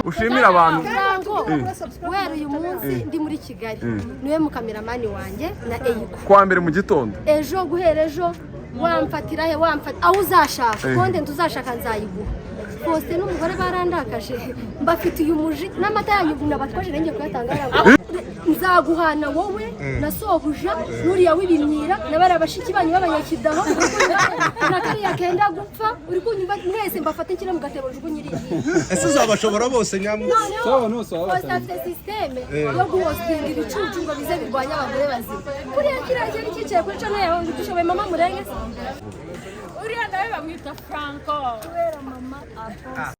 Ushimira abantu. Franco, guhera uyu munsi ndi muri Kigali, niwe mukameramani wanjye na Eyiko. Kuwa mbere mu gitondo. Ejo, guhera ejo, wamfatira he, wamfata aho uzashaka, content uzashaka nzayiguha. Faustin n'umugore barandakaje, mbafitiye umuji n'amata yanyu nabatwaje, nenge kuyatanga. Nzaguhana wowe na sobuja n'uriya w'ibimyira na bariya bashiki banyu b'abanyakidaho na kariya kenda gupfa. Uri kunyumva? Mwese mbafate nshyire mu gatebo, njugunye iriya. Ese uzabashobora bose nyamunsi? Noneho Faustin afite système yo guhostinga ibicucu ngo bize birwanye abagore bazima. Kuriya kiriya cyari cyicaye kuri channel yawe ngo dushoboye mama murenge se. Uriya nawe bamwita Franco. Kubera mama Alphonse.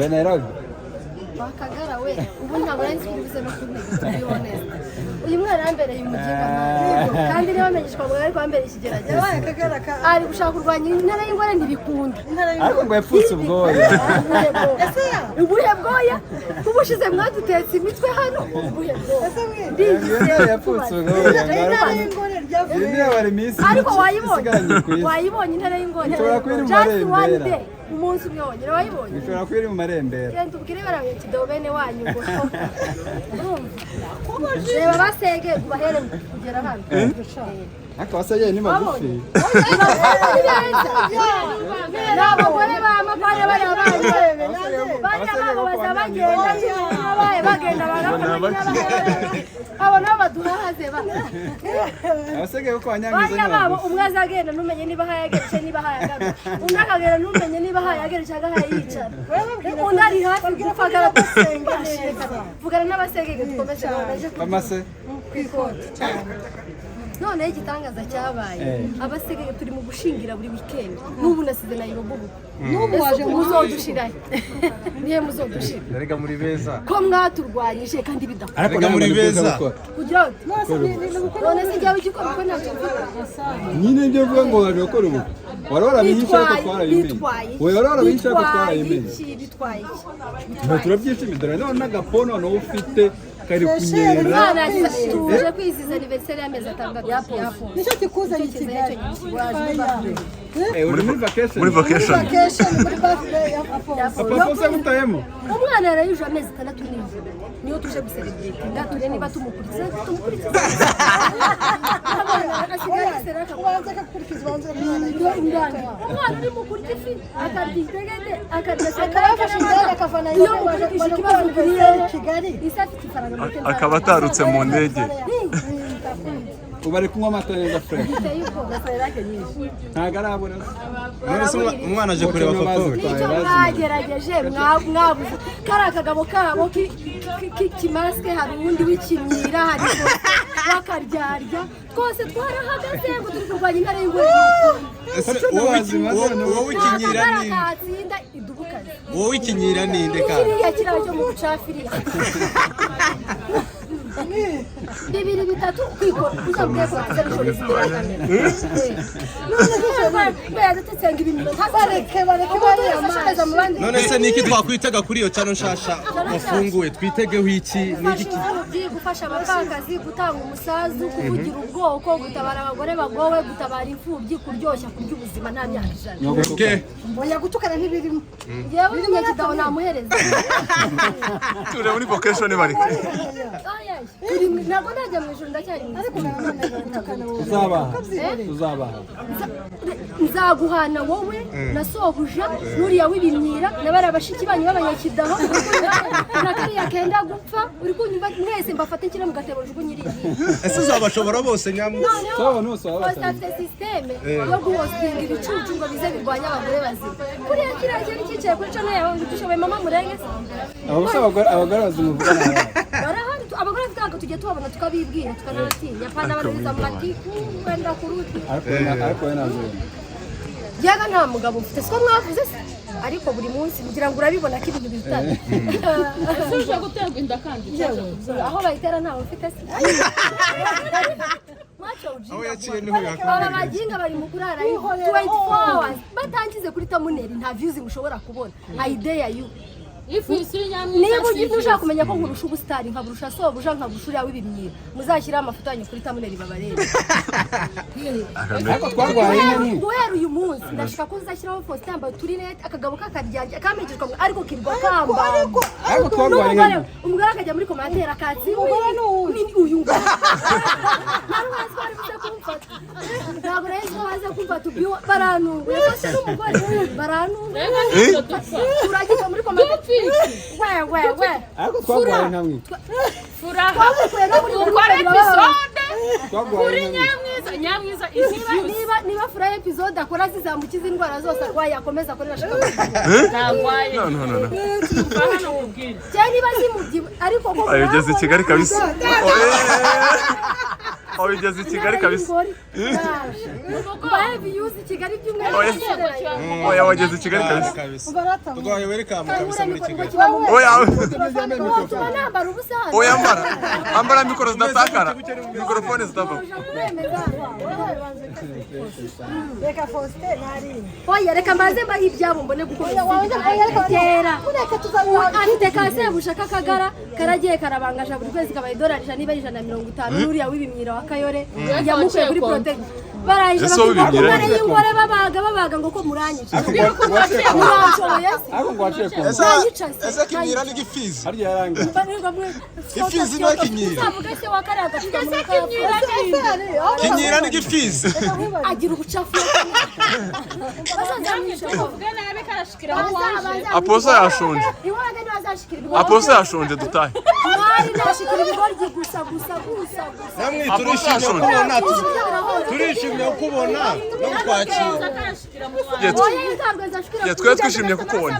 Nairobi. Wakagara we, ubu Ubundi ntabwo nari nzi ko ubize no kuntega, to be honest. Uyu mwana yambereye umuginga man. Kandi niba amenyeshwa ngo ariko yambereye ikigeragezo. Yabaye akagara ka Ari gushaka kurwanya intare y'ingore, ntibikunda. Ariko ngo yapfutse ubwoya. Ubuhe bwoya? Ubuhe bwoya? Kuba ushize mwadutetse imitwe hano, ubuhe bwoya? Ese mwe Iyo ntare yapfutse ubwoya. Intare y'ingore ryavuye. Iyi niyo bari iminsi Ariko mike wayibonye? isigaranye ku isi. Wayibonye intare y'ingore? Ishobora kuba iri mu Just one marembera. day, umunsi umwe wonyine wayibonye. Bishobora kuba iri mu marembera. Genda ubwire bariya kidobo bene wanyu ngo urumva, reba basege ubahere kugera hano. Ariko abasegeye ni bagufi. Ni abagore ba mapare, bariya banyu, bariya babo baza bagenda abaye bagenda bagakora, abo nabo baduhahaze ba Abasegeye kuko abanyamizi bariya ni babo bagufi. Umwe azagenda ntumenye niba hayagereje, niba hayagaruka, undi akagenda ntumenye niba hayagereje cyangwa hayicara, undi ari hafi gupfa. Gusenga neza. Vugana n'abasegege dukomeze baje Bamase. ku ikoti. Noneho igitangaza cyabaye, abasegege turi mu gushingira buri weekend. N'ubu nasize Nairobi ubu. N'ubu waje mu Muzodushirahe nihe muzodushira? Erega muri beza. Ko mwaturwanyije kandi bidakora. Ariko Erega muri nawe ni byiza beza. gukora. Kugira ngo None ni gukora. None se njyewe igikora kuko ntacyo mvuga. Nyine ibyo uvuga ngo waje gukora ubu, wari warabihishe ariko twarabimenye. Bitwaye Wowe wari warabihishe ariko bitwaye twarabimenye. iki? Bitwaye iki? Ntabwo turabyishimiye. Dore none n'agapo noneho ufite kari kunyerera. Umwana tuje kwizihiza anniversaire y'amezi 6 ya Pose. Nicyo kikuzanye i Kigali. Eh, uri muri vacation. Muri vacation. Vacation muri birthday ya Afonso. Papa Afonso yagutayemo. Umwana yarayuje amezi 6 nijoro, niyo tuje gucelebratinga, turebe niba tumukurikiza, tumukurikiza. Asigaye seraka. Ubanza akakurikiza, ubanza umwana. Umwana urimo kurya ifi, akarya idegede, akarya Akaba yafashe indege akava Nairobi iyo waje mukurikije waje ikibazo gukora anniversaire i Kigali. Isi afite ifaranga make. Akaba atarutse mu ndege. Ubu ari kunywa amata neza fresh. Biteye ubwoba. Ntabwo arabura. None se umwana aje kureba papa we? Nicyo mwagerageje, mwabuze kariya kagabo kabo k'ikimasike, hari uwundi w'ikimyira, hari w'akaryarya, twose twarahagaze ngo turi kurwanya intare y'ingore. Ese wowe ikinyira Nta ni katsinda idubukazi. Wowe ikinyira ninde kandi? Kiriya kiriya cyo mu bucafiriya, bibiri bitatu kwikora uzabwiye ko batazabishobora kamera ibintu. Bareke, bareke bariya Bareke mu bandi. None se niki twakwitega kuri iyo channel nshasha wafunguye? Twitegeho iki? Niki? Gufasha imfubyi, gufasha abapfakazi, gutanga umusazu, kuvugira ubwoko, gutabara abagore bagowe, gutabara imfubyi, kuryoshya, kurya ubuzima nta myaka 100. Okay. Oya, gutukana ntibirimo. Yewe umunyagitabo namuhereza. Turi muri vacation, bareke. Ntabwo najya mu ijoro, ndacyari mu isi. Ariko nanone gutukana wowe. Tuzabaha, tuzabaha. Nzaguhana wowe na sobuja n'uriya w'ibimyira na bariya bashiki banyu b'abanyakidaho na kariya kenda gupfa. Uri kunyumva? Mwese mbafate nshyire mu gatebo njugunye iriya. Ese uzabashobora bose nyamwe? Noneho Sawa, nose waba Faustin afite système yo guhostinga ibicucu ngo bize birwanye abagore bazima. Kuriya kiriya cyari cyicaye kuri channel yawe ngo dushoboye mama murenge se. Abo se abagore bazima uvugana nabo? Barahari, abagore ntabwo tujya tubabona, tukabibwira, tukanabatinya pana badubiza mu matiku wenda kuruti. Ariko we nazibona. Yaga nta mugabo mfite, siko mwavuze se? Ariko buri munsi ngira ngo urabibona ko ibintu bizitana. Ese uje guterwa inda kandi utaje kubyara? Aho bayitera ntawe mfite se? Mwacha ujinga. Aho yaciye niho Aba yakomereye. baginga bari mu kurara 24 hours batangize kuri thumbnail, nta views mushobora kubona. I dare you. Ifu isi nyamwiza. Niba ugiye ushaka kumenya ko nkurusha ubusitari, nkaburusha sobuja, nkaburusha uriya w'ibimyira, muzashyireho amafoto yanyu kuri thumbnail babarebe. Ariko twarwaye inyoni. Guhera uyu munsi ndashaka ko uzashyiraho Faustin yambaye uturinete, akagabo kakaryarya kamegeshwa ariko kirwa kamba. Ariko Ariko twarwaye N'umugore inyoni. umugore akajya muri commentaire akatsi. Umugore ni uwuhe? Ni uyu nguyu. Ntabwo bazi ko bari buze kumfata, ntabwo nari nzi ko baza kumfata ubwo barantunguye rwose, n'umugore barantunguye. Reka ntacyo dupfa. Turagiye muri commentaire. Dupfa. We we we. Ariko twarwaye nkamwe. Furaha. Twamukuye no muri Ukore episode Twarwaye kuri nkamwe. nyamwiza. Nyamwiza is Niba views. niba fura episode akora zizamukiza indwara zose arwaye, akomeza akorera ashaka. Ntagwaye. No, no, no, no. Kuva hano nkubwire. Cyangwa niba zimubyibu ariko ko Ayo ugeze i Kigali kabisa. Oh, eh. Oya, ugeze i Kigali kabisa. Mbahe views i Kigali by'umwihariko. Oya. Oya, wageze i Kigali kabisa. Kabisa. Ubarata. Tugwaye welcome kabisa muri Kigali. Oya. Watuma nambara ubusa hano. Oya, ambara, ambara mikoro zidatakara, mikorofone zitava. Uje kuremeza. Reka Faustin nari. Oya, reka mbanze mbahe ibyabo mbone gukomeza. Oya, reka Tera. Ureka tuzabiha. Afite ka sebusha k'akagara karagiye karabangaja buri kwezi kabaye idolari 100 niba ari 150, n'uriya w'ibimyira wa Kayore yamukuye kuri protect barangije Ese wowe bakiga ibimyira umubare ni- y'ingore babaga babaga ngo ko muranyica, muranshoboye se? Ariko ngo waciye ku Ese Nayica se. ese kinyira ni gifizi. Harya yarangiye. Ifizi niyo kinyira. Uzavuga se wa kariya gapfukamunwa Kinyira ni gifizi. Agira ubucafu bazazamwica. Tuvuge nabi karashikira aho waje. Aposa yashonje. Iwanjye ntibazashikira ibigoryi. Aposa yashonje, dutahe. Mwari nashikira ibigoryi gusa gusa gusa gusa. Namwe Aposa turishimye yashonje. kubona, turishimye kubona no kukwakira. Karashikira mu wanjye. Oya, ntabwo nzashikira. Yeah, twari twishimiye kukubona.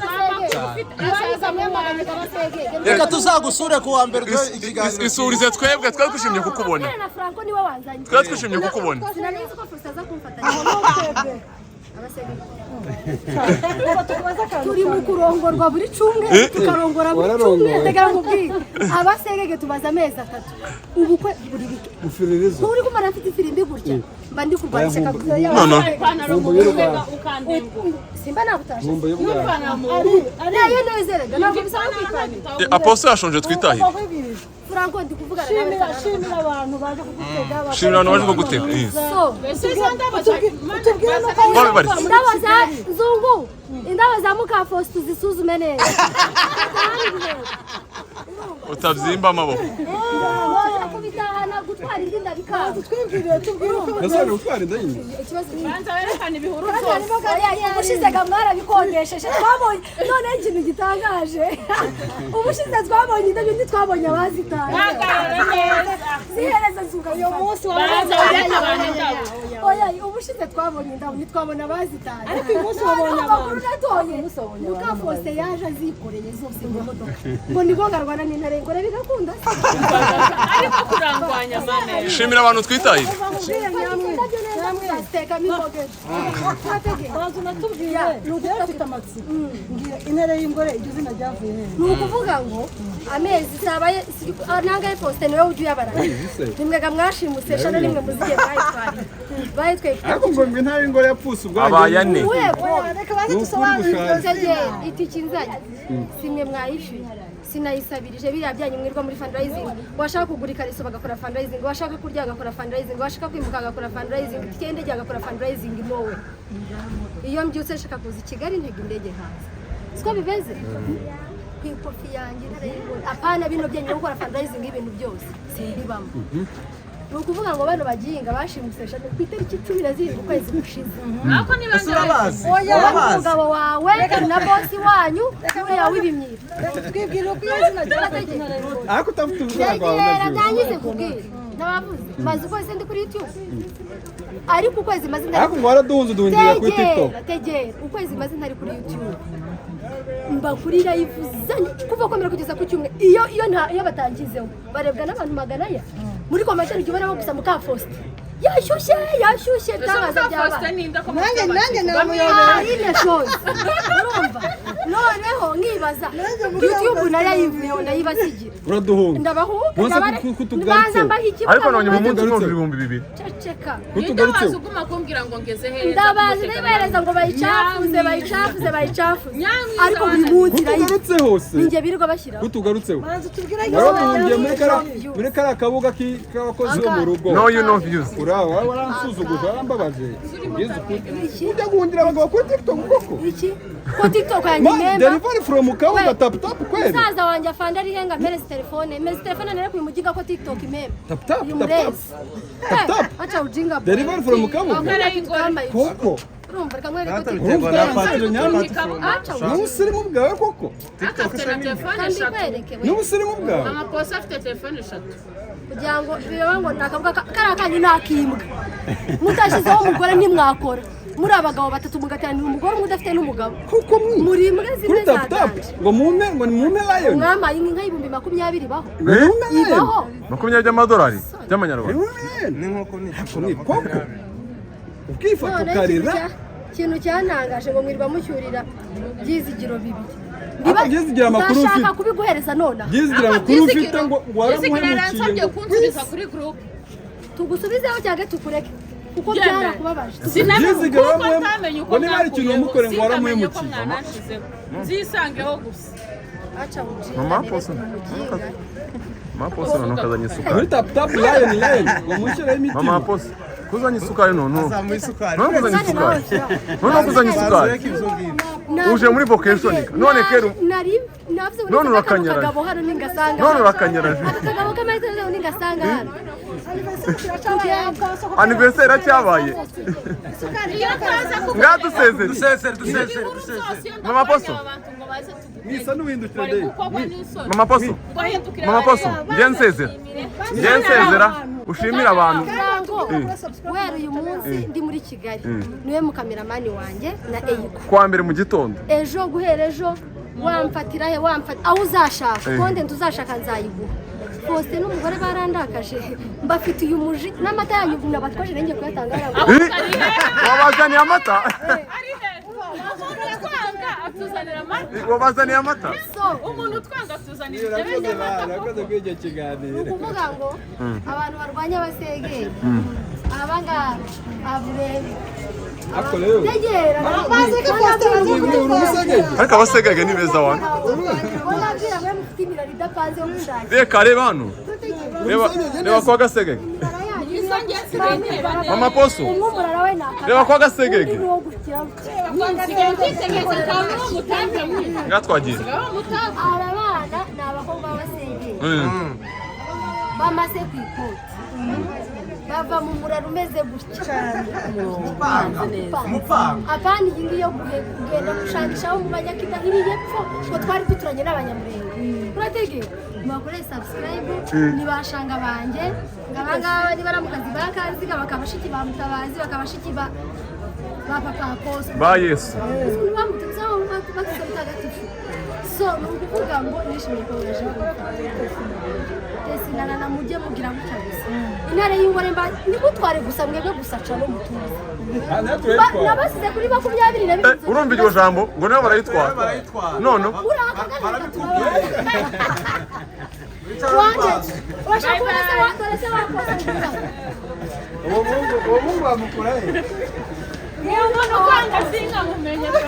Reka tuzagusure ku wa mbere duhe ikiganiro. Isurize twebwe, twari twishimiye kukubona. Na Franco niwe wanzanye. Twari twishimiye kukubona. Sinari nzi ko Faustin aza kumfata. Abasege. Turi mu kurongorwa buri cyumweru, tukarongora buri cyumweru. Reka nkubwire, abasegege tumaze amezi 3 ubukwe buri wiki. Gufiririzo. Nturi kumara mfite ifirimbi gutya, mba ndi kurwanya ishyaka. No, no. Ipantaro mu mutwe ukandenguka. Simba nabutashe. Nkumbu y'ubwana. Nayo nezerega ntabwo bisaba kwipanira. Aposa yashonje, twitahire. Franco, ndi kuvugana nawe. Shimira, shimira abantu baje kugutega. Shimira abantu baje kugutega. So Utubwire nuko Babe baritse. Indabo za nzungu, indabo za muka Faustin uzisuzume neza. Utabyimba amaboko. Waza kubitahana gutwara indi ndabikanga. Twibwire, tubwire uko Ese wari gutwara inda yindi? Ikibazo ni Banza werekane ibihuru byose. Oya, ubushize ga mwarabikodesheje twabonye. Noneho ikintu gitangaje, ubushize twabonye indabyo ntitwabonye abazitanga. Hagarara neza. Zihereza nzungu uyu munsi. Banza wereke abantu indabo. Oya, ubushize twabonye indabo ntitwabona abazitanga, Ariko uyu munsi wabonye abantu. Amakuru natoye, muka Faustin yaje azikoreye zose mu modoka ngo nibwo ngarwana n'intare ngo bigakunda. Ariko kurangwanya mana yawe. Shimira abantu, twitahire. Zitekamo imboga ejo. Baza unatubwire, njyewe mfite amatsiko. Mbwira, intare y'ingore iryo zina ryavuye hehe? Ni ukuvuga ngo amezi sabaye nangahe? Faustin niwe ujya uyabara. Nimwega mwashimuse shano, nimwe muzigiye bayitwariye bayitwaye. Ariko ngo intare y'ingore yapfuse ubwanjye. Abaye ane. Uwego. Reka baze Ni ukuri dusobanurire iryo gushaje. zina. Tegera itiki nzanye, simwe mwayishyuye, sinayisabirije. Biriya byanyu mwirwa muri fundraising, washaka kugura ikariso bagakora fundraising, washaka kurya agakora fundraising, washaka kwimuka agakora fundraising, itike y'indege agakora fundraising. Nowe iyo mbyutse nshaka kuza i Kigali ntega indege nkaza, siko bimeze ku ikofi yanjye intare y'ingore. Apana bino byanyu byo gukora fundraising y'ibintu byose, simbibamo. Ni ukuvuga ngo bano baginga bashimuse eshatu ku itariki 17 ukwezi gushize. Ariko niba Ese urabazi? Oya. Urabazi? Umugabo wawe na bosi wanyu uriya w'ibimyira. Twibwire uko iyo zina ryavuye, intare y'ingore. Ariko utafite ubuzima bwawe Tegera ndabyumva. ndangize kubwira n'abavuze maze ukwezi ndi kuri YouTube, ariko ukwezi maze ntari Ariko ngo waraduhunze uduhungira kuri TikTok. Tegera, tegera, ukwezi maze ntari kuri YouTube, mba kuri live zanyu kuva kwemera kugeza ku cyumweru. Iyo nta iyo batangizeho barebwa n'abantu magana aya muri commentaire ujya ubonamo gusa muka Faustin yashyushye yashyushye ibitangaza byabaye. Nanjye, nanjye namuyobera. Aline shows, urumva? Noneho nkibaza, YouTube nayo ayivuyeho ndayibasigira. Uraduhunga. Ndabahuka. Munsi kutugarutseho. Banza mbaha ikibuga. Ariko nabonye mu munsi Kutugarutseho. umwe 2000. Ceceka. Ninde waza Kutugarutseho. uguma kumbwira ngo ngeze heza? Ndabazi nibereza ngo bayicafuze bayicafuze bayicafuze, Nyamwiza ariko buri wana. munsi irayica. Kutugarutseho hose. Ninjye birirwa bashyiraho. Kutugarutseho. Banza utubwire iryo Waraduhungiye zina muri ryavuye. kariya muri kariya kabuga k'abakozi bo mu rugo. No, you no views. Uraho waransuzuguje, warambabaje. Ubwiza ukuri. Iki? Ujya guhungira abagabo kuri TikTok koko? Iki ko TikTok yanjye Ma, imemba. delivery from Kabuga We. tap tap kweli. Musaza wanjye afande ari henga mpereza telefone, mpereza telefone nereka uyu muginga ko TikTok imemba. Tap tap Uyu tap tap. murezi. Tap tap. Acha ujinga bro. Delivery from Kabuga. Hakuna kitu kama hicho. Koko. Urumva, reka nkwereke ko Data TikTok. biterwa na Urumva platform. Acha ujinga. N'ubusirimu bwawe koko. Afite na telefone Kandi eshatu. nkwereke we. N'ubusirimu bwawe. Amakosa afite telefone eshatu. Kugira ngo biba ngo nakavuga kariya kanyu nakimbwa mutashyizeho umugore ntimwakora, muri abagabo batatu mugateranira umugore umwe udafite n'umugabo. Koko mwi. Muri imbwa zimwe Kuri tap tap. za danje. Ngo mume, ngo ni mume lion. Mwamaye inka y'20,000 baho. Ngo ni mume lion. Ibaho. 20 by'amadolari. By'amanyarwanda. Ni nk'uko Ni koko ukifata None ukarira. ikintu cyantangaje ngo mwirirwa mucyurira Byizigiro bibiri. Ariko Byizigiro amakuru Ndashaka ufite. kubiguhereza nonaha. Byizigira amakuru ufite ngo Byizigiro waramuhemukiye yaransabye ngo kunsubiza kuri groupe. Tugusubizeho cyangwa tukureke, kuko Byemeye. byarakubabaje. Sinamenye Byizigiro kuko waramuhemu- ntamenye uko ngo niba hari ikintu mwakuyeho, wamukoreye ngo singamenye ko waramuhemukiye. mwanashizeho, nzisangeho gusa. Aca ujinga, Mama rero Poso. tumuginga. Mama Poso noneho kazanye Muri isukari. tap tap lion lion ngo mushyireho imitima. Mama Poso kuzanye isukari noneho. Azamuha isukari. Noneho kuzanye Sare nawe isukari. ushyiraho. Noneho kuzanye isukari. Ureke ibyo ngibyo. Uje muri vocation. None keru. Nari navuze ngo None nifate kano urakanyaraje. kagabo hano ningasanga None hano. urakanyaraje. Aka kagabo k'amahitamo ningasanga hano. Anniversaire iracyabaye. Iyo ntaza Ngadusezere. Dusezere, dusezere, Ibihuru dusezere. byose iyo Mama ndabonye Poso. aba bantu ngo baze tugutege. Mwisa n'uhindukira Bari de. gukorwa n'isoni. Mama Poso. Ngo hindukira Mama Poso, bareba, njye nsezera. banshimire. Njye nsezera ushimire abantu. Ntabwo guhera uyu munsi ndi muri Kigali, niwe mukameramani wanjye na Eyiko. Kwa mbere mu gitondo. Ejo, guhera ejo, wamfatira he, wamfata aho uzashaka, content uzashaka nzayiguha. Faustin n'umugore barandakaje, mbafitiye umuji n'amata yanyu nabatwaje ngiye kuyatanga hariya. Eh, wabazaniye amata? Ari he? Umuntu utwanga atuzanira amata. Wabazaniye amata? So Umuntu utwanga atuzanira idebe Urakoze ry'amata. bana, urakoze kuri icyo kiganiro. Ni ukuvuga ngo abantu barwanya abasegeri aba ngaba aburebe Ariko rero tegera. uri umusegeri. Ariko abasegege ni beza wana. Nabwira mwe mufite imirari idapanze yo gushakira. Reka reba hano. Reba reba kwa gasegege. Imibara yanyu Izo ngiye nsigaye ndeba neza. Mama Poso. Umwe umurara we ni akagabo, Reba kwa gasegege. undi ni uwo gukira. Nsigaye mbyitegereza nkabona uwo mutambi mwiza. Ngatwagiye. Uwo mutambi. Aba bana ni abakobwa b'abasengeri bamaze ku ikoti, bava mu murara umeze gutya. Umupanga. Apana iyi ngiyi yo kugenda gushakishaho mu banyakidahiri y'epfo ngo twari duturanye n'abanyamurenge. Urategeka mubakore subscribe, ni bashanga banjye aba ngaba, ni baramukazi ba Kanziga, bakaba bashiki ba Mutabazi, bakaba bashiki ba papa Apostle. Ba Yesu. Ukuntu bamutumizaho batuse mutagatifu. So ni ukuvuga ngo nishimiye ko mwaje tesinana na mujye mugira gutya gusa intare y'ingore mba nimutware gusa mwebwe gusa cano mutuze. Nabasize kuri 22. Eh, urumva iryo jambo ngo nibo barayitwara. Barayitwara. None urashaka kubona se watore se wakoze? Uwo muhungu bamukura he? Umuntu utwanga sinkamumenye pe.